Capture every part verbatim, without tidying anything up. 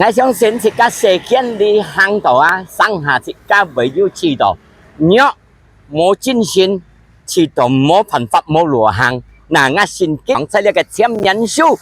𠊎相信自家世間裡行到啊，成下自家會有試著，弱，無精神，試著無辦法，無路行。那𠊎聖經在這个箴言書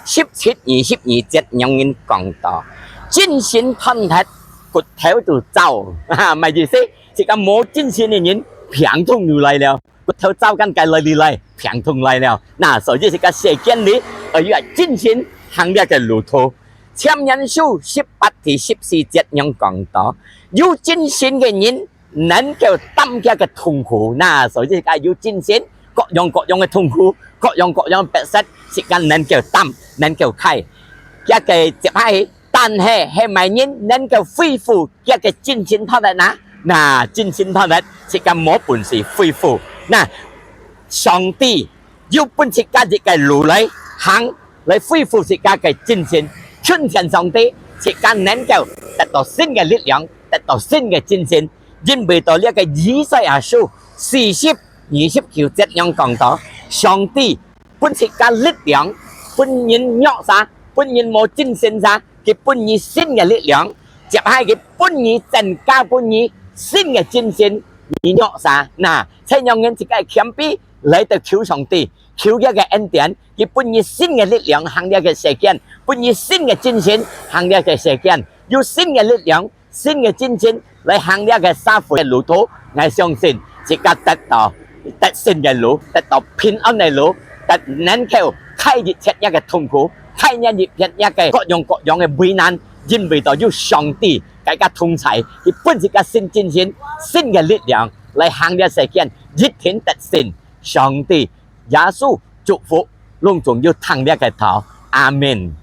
十七二十二節樣人講到：「精神斷忒，骨頭都燥。」哈，麼个意思？自家無精神个人，病痛又來了。 骨頭燥，該來哩來，病痛來了。那所以自家世間裡，愛有精神行這个路途。箴言書十八第十四節樣講到：「有精神个人能夠擔厥个痛苦。」那所以自家有精神，各樣各樣个痛苦，各樣各樣个逼塞，自家能夠擔，能夠㧡。厥个接下去，但係係麼人能夠恢復厥个精神斷忒呢？那精神斷忒，自家無本事恢復。那上帝有分自家一个路來行，來恢復自家个精神。親近上帝，自家能夠得到新个力量，得到新个精神。因為到這个以賽亞書四十二十九節樣講到，上帝分自家力量，分人弱儕，分人無精神儕，佢分你新个力量，接下佢分你增加分你新个精神，你弱儕。那，就讓人自家謙卑來到求上帝，求厥个恩典，佢分你新个力量行這个世間，分你新个精神行這个世間，有新个力量， 新个精神來行這个社會个路途，𠊎相信自家得到得勝个路，得到平安个路，得能夠㧡一切這个痛苦，㧡一切這个各樣各樣个危難，因為到有上帝，大家同在，佢分自家新精神、新个力量來行這世間，一定得勝。上帝、耶穌祝福，攏總有聽這个道。阿們。